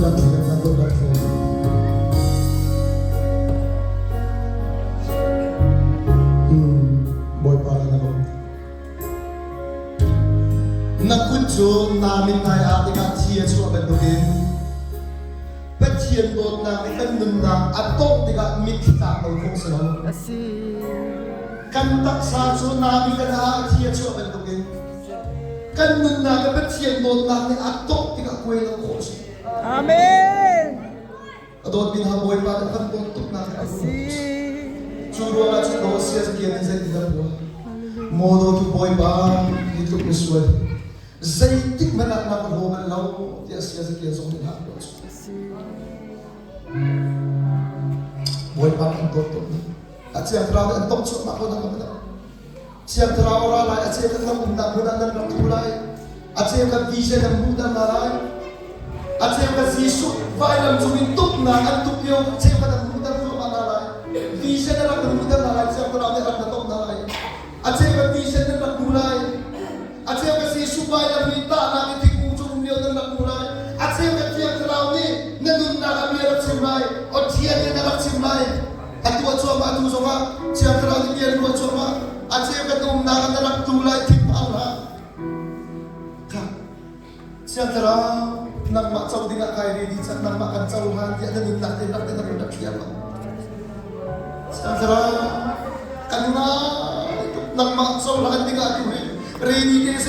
Bawipa nih kan dawt bak fawn. Bawipa kan lawm. Na kut cu naa mithmai ah tikah thi a chuah bantukin Pathian dawtnak nih kan nunnak a tawh tikah mitthli tlak lo khawh si lo. Kan taksa cu nami kan ah thi a chuah bantukin kan nunnak le Pathian dawtnak nih a tawh tikah kuai lo khawh si. Amen. A dawtmi hna Bawipa nih kan dawt tuknak a Cu ruangah cun daw sia kian in zeitin an ruah? Maw dawtu Bawipa, hi tluk misual zeitik hmanh ah na ka hlaw bal lo tiah sia kian zong nih hlah tuah cu. Bawipa kan dawt tuk ni. A Thiang Thlarau nih an tong chuahmah ko nang mana. Thiang Thlarau ra lai, a cheu kan ram umnak hmun ah nan rak thu lai. A cheu kan vision an hmuh hna lai. A cheu kan Jesuh vailam cung in tuknak an tuk lio cheu kan an hmuh thluahmah hna lai. Vision an rak hmuh hna lai, Thiang Thlarau nih a rak na tong hna lai. A cheu kan vision nan rak hmu lai. A cheu kan Jesuh vailam i tahnak i thingkung cung um lio nan rak hmu lai. A cheu kan Thiang Thlarau nih na nunnak ah bia rak chim lai. Aw thian in a rak chim lai. A tuah cuahmah tu zongah Thiang Thlarau nih bia an ruah cuahmah. A cheu kan umnak ah na rak tu lai thinphang hlah. Kha Thiang Thlarau nangmah co dingah kai ready cang nangmah kan cohlan tiah na nunnak te rak te na rak thiam. Thiang Thlarau kan ngai tuk nangmah cohlan dingah tu hi ready te si.